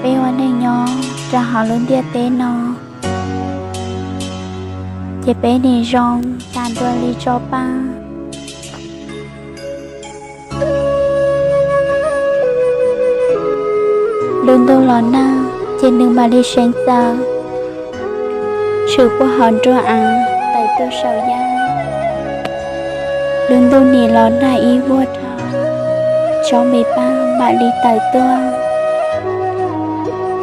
Peb ua neej nyob rau hauv lub ntiaj teb no, ces peb nim zoo tas ntua li tsob paj. Lub ntuj los nag ces nws mam li seev txawm tshwm puag hauv nruab av tawm tuaj saum yaj. Lub ntuj nim los nag ib vuag dhau, tsob me paj mam li tawm tuaj.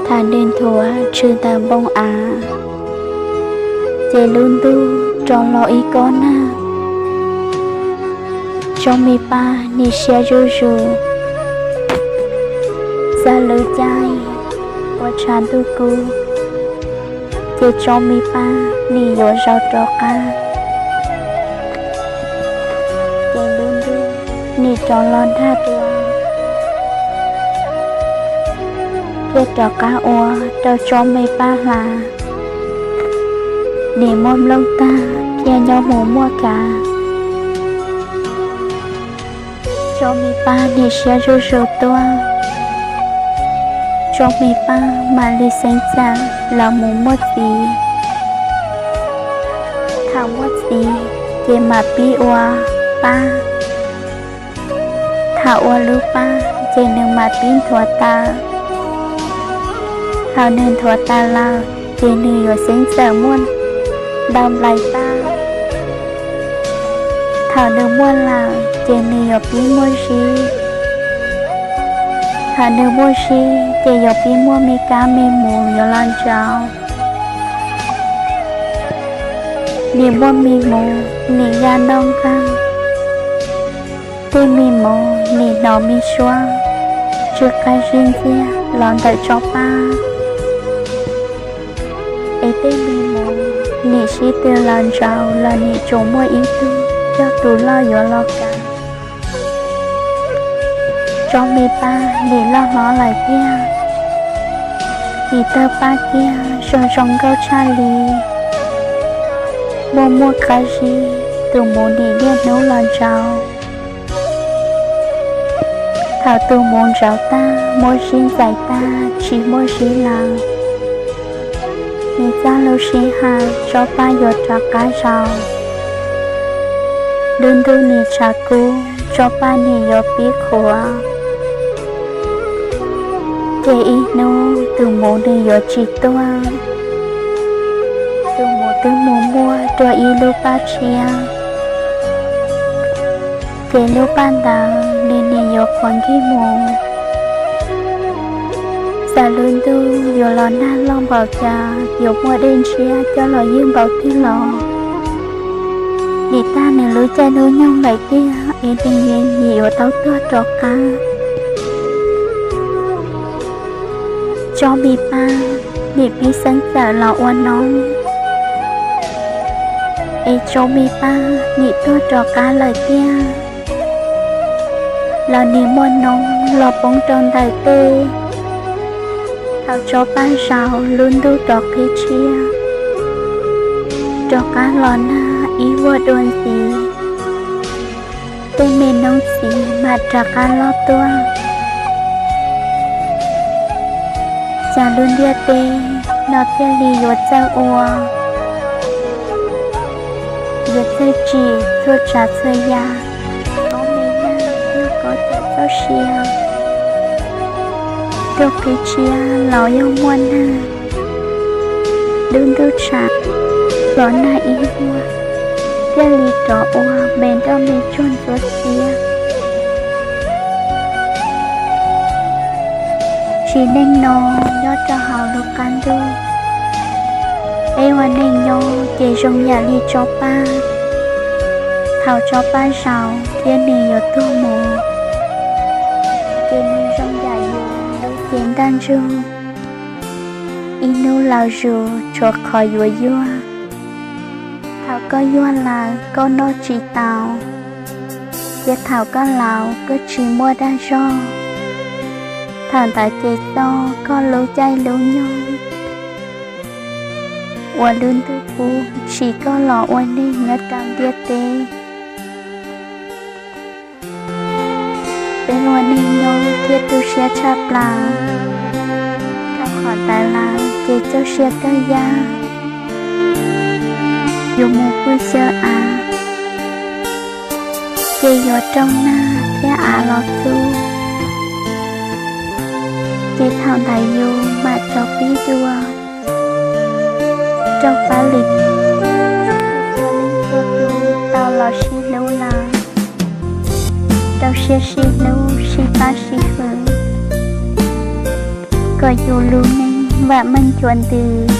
Thaum nws nthuav tshwm ntawm npoo av, ces lub ntuj rov los ib kob nag. Tsob me paj nim siab zuj zus, xav lub caij uas tshav ntuj kub, ces tsob me paj nim yuav zaum rov qab. Ces lub ntuj nim rov los nag dua, thiab rov qab ua rau tsob me paj hla nim muaj nplooj tag thiab nyob mus muaj kav. Tsob me paj nim siab zuj zus tuaj, tsob me paj mam li xeev txawm los mus muaj txiv. Thaum muaj txiv ces mam pib ua paj. Thaum ua lub paj ces nws mam pib nthuav taws. Thaum nws nthuav taws lawm ces nws yuav xeev txawm muaj ntau nplais paj. Thaum nws muaj lawm ces nws yuav pib muaj zib. Thaum nws muaj zib ces yuav pib muaj me kab me mus yuav los ntsauv. Nim muaj me mus nim yaj noj nqaij, tej me mus nim hnov me suab tsw qab zib ntxiag los ntawm tsob paj. Es tej me mus nim sib tw los ntsauv los nim tsuas muaj ib tug yog tus loj yuav los kav. Tsob me paj nim loj hlob lawm tiag, nim tawg paj kiag zoo zoo nkauj tshaj li. Muaj muaj qab zib, tus mus nim niaj hnub los ntsauv. Thaum tus mus ntsauv tag muab zib ntxais tag tsis muaj zib lawm, nws txaj lub sij hawm tsob paj yuav rov qab zaum. Lub ntuj nim tshav kub, tsob paj nim yuav pib qhuav. Ces ib hnub tus mus nws yuav tsis tuaj. Tus mus twb mus muaj dua ib lub paj tshiab, ces lub paj ntawd nws nim yuav qhuav nkig mus. Txawm lub ntuj yuav los nag loj npaum cas, yuav muaj dej ntshiab coj los ywg npaum twg los, nim tag nws lub caij lub nyoog lawm tiag es nws yeej yuav tau tuag rov qab. Tsob me paj nim pib xeeb txawm los ua noob, es tsob me paj nim tuag rov qab lawm tiag. Los nim muaj noob los poob rau ntawm tej. Thaum tsob paj zaum lub ntuj rov qhib tshiab, rov qab los nag ib vuag dua ntxiv, tej me noob txiv mam rov qab loj tuaj. Cas lub ntiaj teb no thiaj li yuav txawj ua, yuav txawj tsim txhua tsav txhua yam, kob me yaj yog kob cawm txoj sia. Ntuj qhib tshiab los yog muaj nag, lub ntuj tshav los nag ib vuag, thiaj li rov ua me nroj me tsuag ntxuav xiab. Tsim neej no nyob rau hauv lub qab ntuj, peb ua neej nyob ces zoo yam li tsob paj. Thaum tsob paj zaum thiab nws yuav tuag mus, ces nws zoo yam yus lub cev ntaj ntsug, ib hnub laus zus tshuav qhov yuav yuag. Thaum koj yuag lawm koj noj tsis tau, ces thaum koj laus koj tsis muaj dag zog, thaum ntawd ces txog koj lub caij lub nyoog uas lub ntuj pub tsim koj los ua neeg nyob rau ntiaj teb. Peb ua neej nyob thiaj tu siab tshaj plaws, Thaum ntawd lawm ces txoj sia kawg yaj, yus mus pw xyaw av ces yuav raug nag thiab av los txub. Ces thaum ntawd yus mam tso pib dua rau pab lwm tau los sib hlub lawm, rau siab sib hlub sib pab sib hwm, kom yus lub neej vam meej nchuav ntws.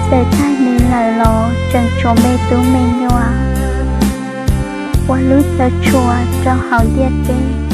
Txawm tag nws lawm los tseem tshuav me tub me nyuam ua hlub txhua txhua rau hauv ntiaj teb.